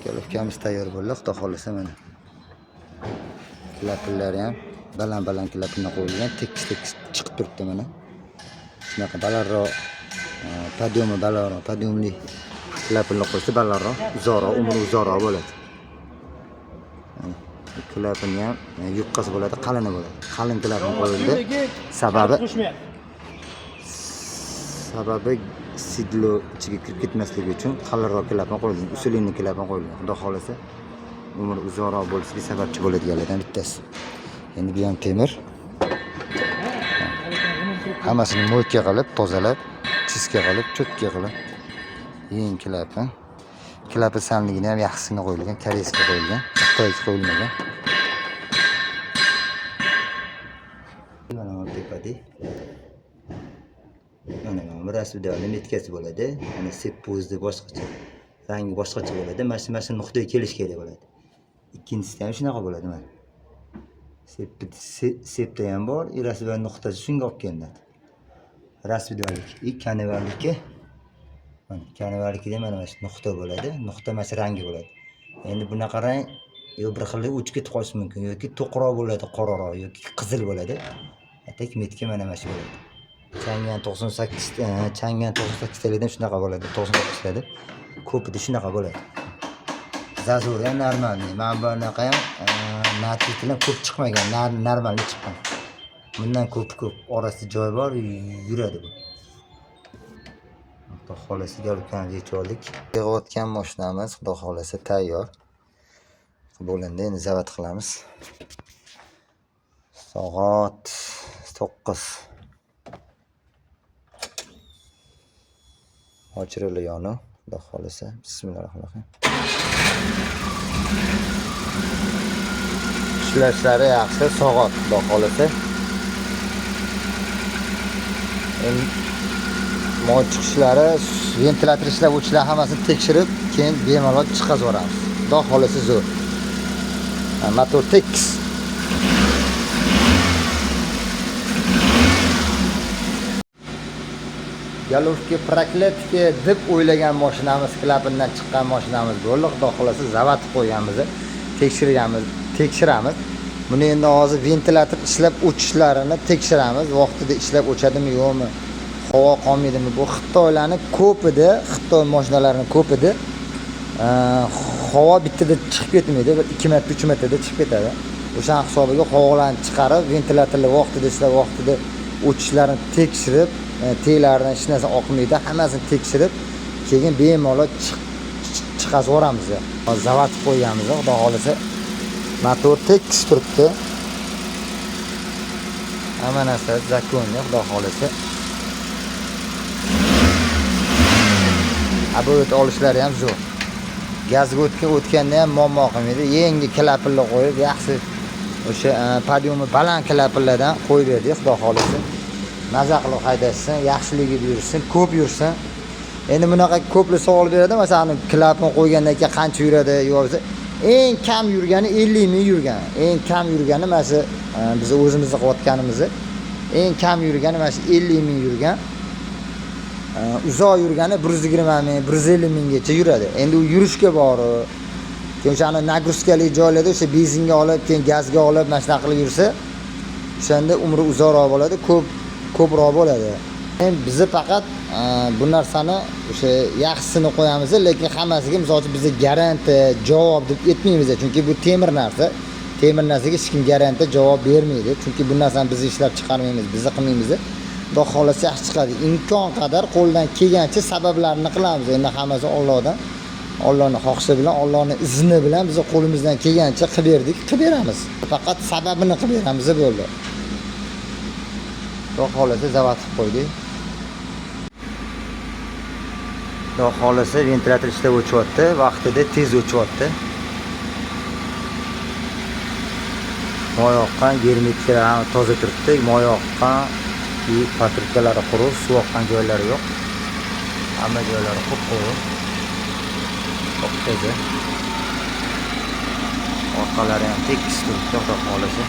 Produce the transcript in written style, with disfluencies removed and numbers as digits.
Головкamiz tayyor bo'ldi, xudo xohlasa mana. Klapanlari ham baland-baland klapanlar qo'yilgan, tekis-tekis chiqib turibdi mana. Shunaqa balandroq, подъём i balandroq, подъём li klapanlar qo'ysa balandroq, uzoqroq, umri uzoqroq bo'ladi. Mana, klapanni ham yupqasi bo'ladi, qalini bo'ladi. Qalin klapan qo'yildi. Sababi Qo'shmayapti. Sababi седло ichiga kirib ketmasligi uchun qalinroq klapan qo'yilgan, усиленный klapan qo'yilgan. Xudo xohlasa umri uzoqroq bo'lishiga sababchi bo'ladiganlardan bittasi. Endi bu ham temir. Hammasini мойка qilib, tozalab, чистка qilib, чётко qilib. Yangi klapan. Klapan sanligini ham yaxshisini qo'yilgan, корейский qo'yilgan, xitoyga qo'yilmagan. Mana bu tepada. Mana bu rasmda метка si bo'ladi. Mana seppo'zni boshqacha, rangi boshqacha bo'ladi. Mana shu nuqtaga kelish kerak bo'ladi. Ikkinchisida ham shunaqa bo'ladi mana. Sepda ham bor, rasmda nuqtasi shunga olib kelinadi. Rasmdalik и kanivarniki, mana kanivarnikida mana shu nuqta bo'ladi. Nuqta mana shu rangi bo'ladi. Endi bunaqa rang yo bir xil o'chib ketib qolishi mumkin yoki to'qroq bo'ladi, qoraroq yoki qizil bo'ladi. А так метка mana shu bo'ladi. Changan 98, Changan 98 talikdan shunaqa bo'ladi, 99larda ko'pida shunaqa bo'ladi. Зазор ham нормальный. Mana bunaqa ham natijlar ko'p chiqmagan, нормальный chiqqan. Bundan ko'p ko'p orasida joy bor, yuradi bu. Xudo xohlasa головкani yechib oldik. Yig'ayotgan mashinamiz xudo xohlasa tayyor. Bo'lindi, endi zavod qilamiz. Soat 9. Ochirili yonu, xudo xohlasa. Bismillahirrohmanirrohim. Ishlashlari yaxshi, soat xudo xohlasa. Endi moy chiqishlari, ventilyator ishlab o'chishlar hammasini tekshirib, keyin bemalol chiqazib yuboramiz. Xudo xohlasa zo'r. Motor tekis. Головка прокладка deb o'ylagan mashinamiz, klapandan chiqqan mashinamiz bo'ldi. Xudo xohlasa zavod qo'yganmiz, tekshirganmiz, tekshiramiz. Buni endi hozir ventilyator ishlab o'chishlarini tekshiramiz. Vaqtida ishlab o'chadimi, yo'qmi? Havo qolmaydimi? Bu Xitoylarni ko'pida, Xitoy mashinalarining ko'pida havo bittada chiqib ketmaydi, bir 2 marta, 3 martada chiqib ketadi. O'sha hisobiga havolarni chiqarib, ventilyatorlar vaqtida ishlab, vaqtida o'chishlarini tekshirib, teglaridan hech narsa oqmaydi, hammasini tekshirib, keyin bemalol chiqazib yuboramiz. Zavod qo'yganmiz, xudo xohlasa. Motor tekis turibdi. Hamma narsa законный, xudo xohlasa. Оборот olishlari ham zo'r. Gazga o'tganda ham muammo qilmaydi. Yangi klapanlar qo'yib, yaxshi o'sha подъём i baland klapanlardan qo'yib berdik, xudo xohlasa. Maza qilib haydashsin, yaxshiligida yursin, ko'p yursin. Endi bunaqa ko'plar savol beradi, masalan, klapan qo'ygandan keyin qancha yuradi, yo'q desa, eng kam yurgani 50 ming yurgan. Eng kam yurgani mana shu biz o'zimizni qilayotganimizni eng kam yurgani mana shu 50 ming yurgan. Uzoq yurgani 120 ming, 150 minggacha yuradi. Endi u yurishga bor. Keyin o'shani нагрузка li joylarda o'sha benzinga olib, keyin gazga olib, mana shunaqa qilib yursa, o'shanda umri uzoqroq bo'ladi, ko'p ko'proq bo'ladi. Endi bizni faqat bu narsani o'sha yaxshisini qo'yamiz, lekin hammasiga misol uchun biza garantiya, javob deb aytmaymiz, chunki bu temir narsa. Temir narsaga hech kim garantiya javob bermaydi. Chunki bu narsani biz ishlab chiqarmaymiz, biz qilmaymiz. Xudo xohlasa yaxshi chiqadi. Imkon qadar qo'ldan kelgancha sabablarini qilamiz. Endi hammasi Allohdan. Allohning xohishi bilan, Allohning izni bilan biz qo'limizdan kelgancha qilib berdik, qilib beramiz. Faqat sababini qilib beramiz bo'ldi. Xudo xohlasa zavod qilib qo'ydik. Xudo xohlasa ventilyator ishlab o'chyapti, vaqtida tez o'chyapti. Moy oqqan, germetikalar hamma toza turibdi. Moy oqqan, patrulkalari quruq, suv oqqan joylari yo'q. Hamma joylari qup-quruq. Top-toza. Orqalari ham tekis turibdi, xudo xohlasa.